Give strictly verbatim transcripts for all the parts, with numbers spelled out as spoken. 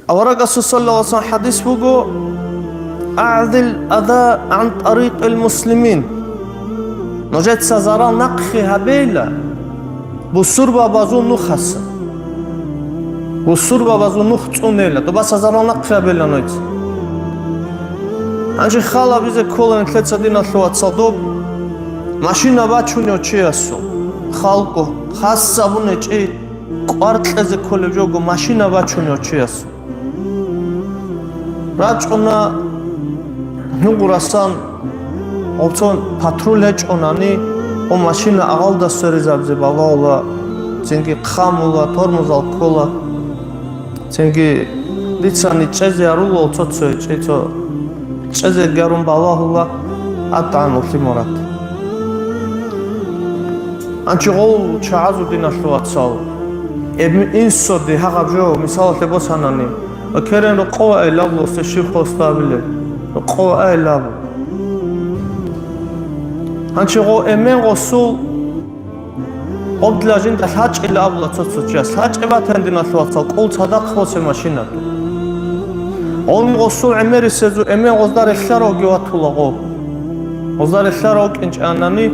Аварагасул саллаллагьу гӀалайгьи ва саллам хӀадис буго: «АгӀзил аза гӀан тарикъил муслимин». Нужеца зарал нахъе гьабейла бусурбабазул нухаса. Бусурбабазул нух цӀунейла, добаса зарал нахъе гьабейла нужеца. Гьанже хал гьабизе ккола нилъеца, диналъул вацал, доб машина бачунев чиясул, халкъо, хас абун гьечӀей, кӀвар кьезе кколеб жого машина бачунев чиясул. РачӀуна нугӀрасан, гъоцон патруль гьечӀонани, гъо машина агъалда сверизабизе балагьула, цинги хъамула, тормозал ккола. Цинги дицани чӀезе гьарула цо-цо гьечӀей, цо чӀезе гьарун балагьула, атӀан уллъи мурад. Гьанчи гъов чагӀазул, диналъул вацал, эб-, инсоде гьагъаб жо мисалалъе босанани, ва керен рокъове айилаб лосе щиб хосабилеб, рокъове айилаб. Гьанчи гъов эмен гъосул гъобдила жинда лъачӀила абула цо-цо чияс. ЛъачӀеб батани, диналъул вацал, кӀул цадахъ босе машина. Гъовни гъосул гӀемерисезул эмен гъозда релълъаравги ватула гъов. Гъозда релълъарав вукӀинчӀанани,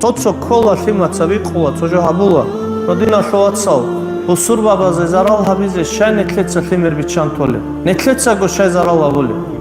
цо-цо ккола, лъимаца бикъула, цо жо гьабула. Но, диналъул вацал, бусурбабазе зарал гьабизе щай нилъеца лъимер биччан толеб? Нилъецаго щай зарал гьабулеб?